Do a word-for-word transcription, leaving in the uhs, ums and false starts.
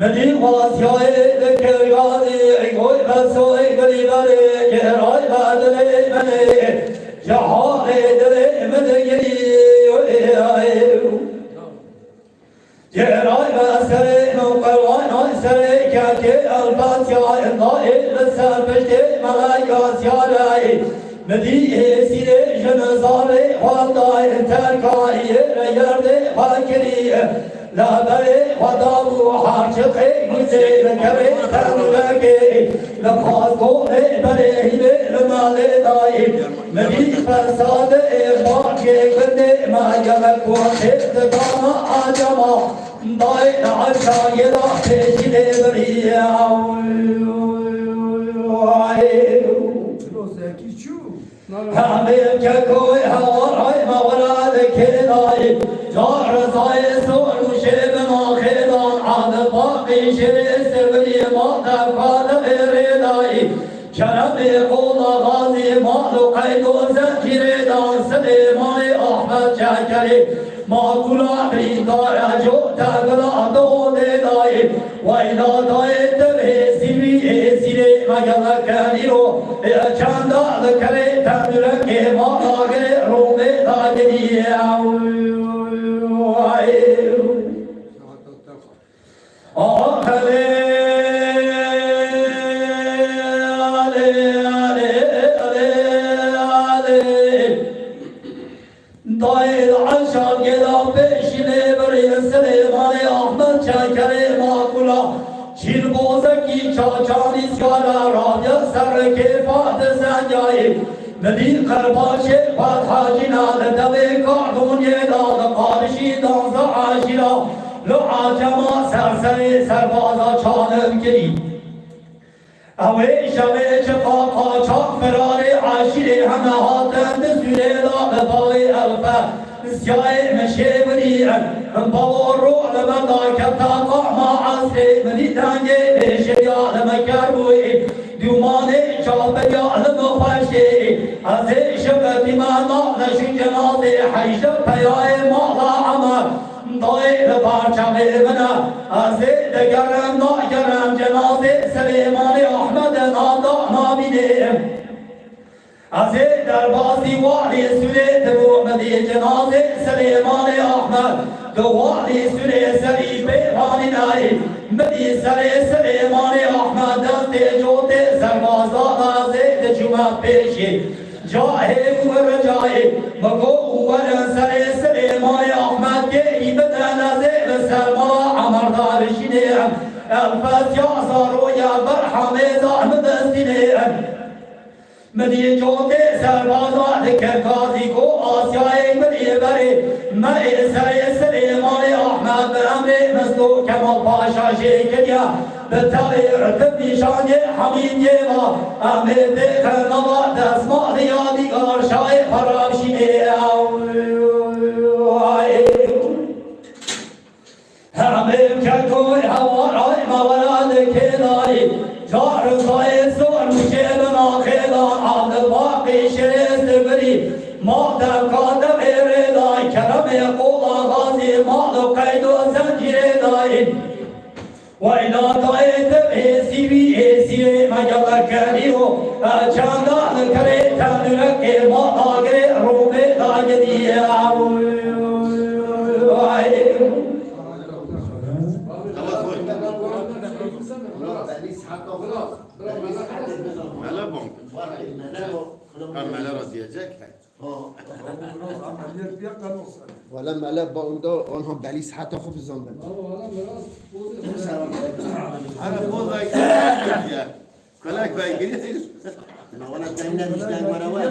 Min dî xwaziyayê dikir gazî, goy be soy gilî berê, gêray be dilê min ê, ji halê dilê min digirî. Gêray be serê min qerwanay serê kekê elfasya, indayê li ser piştê meleka siyareyê. Min dî êsîrê jin zarê xwe dayê terkayê re yerdê xwe kirî. Leberê xwe dabû harçiqê guzê li kerê tendûrekê. Li Xazgonê berê hîlê li malê dayê. Min dî fesadê ê bakê gundê me gelek ku tê didana acama. Dayê li erşa yê da pêşî lê birî. Lozekî çû? Hemê kekoy hewaray me were dikênayê. Ca rizayê sor û şê bi naxêdan, adil baqî şêrê sirvirî ma tevka de êrê dayî. Keremê qola gazî mal û qeyd û zencîrê dan Silêmanê Ahmet Çekerê. Makula brîndare co tevila do dê dayî. Wayla dayê te hêsî wî êsîrê me gelek kenîro. Ê çanda li kerê tendûrekê ma dagirê rûmê dagirî. Axelê, alê, alê, alê, alê. Dayê li Eşar gêla pêşî lê birî Silêmanê Ahmet Çekerê makula. Çîl bozekî çaçanî siyara raviya ser kêfa dizenyayê. Min dî qerbaçê Fat Hacîna li devê Kardoniyê da li qarişî danza eşîra. Li acema serserê serbaza çalim kirî. Ew ê şevê çiqa qaçax firarê eşîrê heme hatin di sûrê de bi bavê Elfe siyayê min şêwirî. Bavo ro li me da keta qama esrê min dî dengê bêşiriya li me kerbûyî. Dûmanê çaperiya li min xweşê. Ez ê şevetî me navneşî cenazê heyşte peyayê mala Emer. Dayê li bar çavê min e, ez ê digerim, nagerim, cenazê Silêmanê Ahmed nada nabînê. Ez ê derbasî walî Sûrê dibû, min dî cenazê Silêmanê Ahmed di walî Sûrê serî pê vanînayî. Min dî serê Silêmanê Ahmed destê cotê serbaza da, ez ê diçûme pêşî. Cahê û ricayê, min got û werin serê Silêmanê Ahmed kêrî bidin, ez ê li ser mala Emer da bişînê. Elfesya zaroya berhemê zar min destînê. Min dî cotê serbaza dikir gazî, got Asyayê min ê berê, me ê serê Silêmanê Ahmed bi emrê Misto Kemal Paşa jê kiriya. Bi tevê ritim nîşanê Hemîdiyê va, em ê têxin nava destmalê ya Dîgar Şahê xwe rabişînê. Hemê kekoy hewaray me wera dikênayî, ca rizayê sor û şê bi naxêdan, Abdilbaqî şêrê sibirî, ma devka devê rêdayî, keremê qola gazî, mal û qeyd û zencîrê dayî. Wayla dayê te êsî wî êsîrê me gelek kenîro, çanda li kerê tendûrekê ma dagirê rûmê dagirî. Mele bom. Ha, mele ra diyecek. Ha. Wala mele ba onda onha belî siheta xwe bizandin. Ana poza ya. Kolak belgili. Na wala dayna bizden wala.